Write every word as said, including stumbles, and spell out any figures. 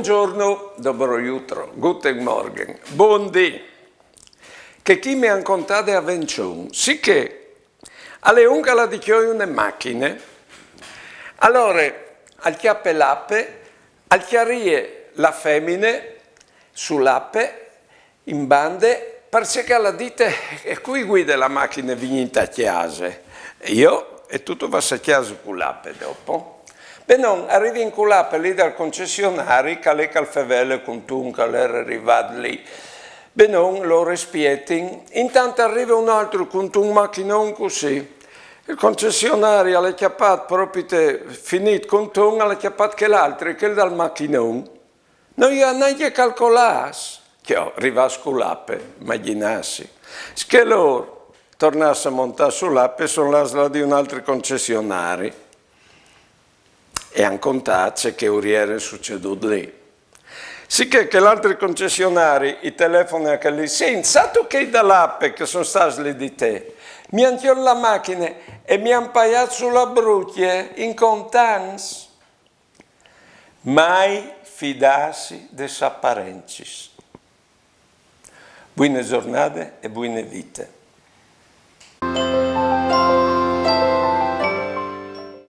Bongiorno, dobro jutro, guten Morgen, bundì. Che chi mi àn contade a Vençon, sì che al è un che al à di cjoi une machine. Alore, al cjape l'ape, al cjarie la femine su l'ape, in bande, parcè che al à dite: «E cui guide la machine vignint a cjase?» E jo, e tu, tu vâs a cjase cu l'ape dopo. Benon, al rive cu l'ape li dal concessionari, che al è che al fevele cuntun che al jere rivât li. Benon, lu spietin. Intant al rive un altri cuntun machinon cussì. Il concessionari al à cjapât propit, finît cuntun, al à cjapât chel altri, chel dal machinon. No ju à nancje calcolâts, cjo, rivâts cu l'ape, imagjinâsi. Sì che lôr, tornâts a montâ su l'ape, a son lâts là di un altri concessionari e a àn contât ce che ur jere sucedût li. Sì che chel altri concessionari i telefone a chel li: «Sint, sâstu chei da l'ape che a son stâts li di te? Mi àn cjolt la machine e mi àn paiât su la brucje in contants.» Mai fidâsi des aparencis. Buine zornade e buine vite.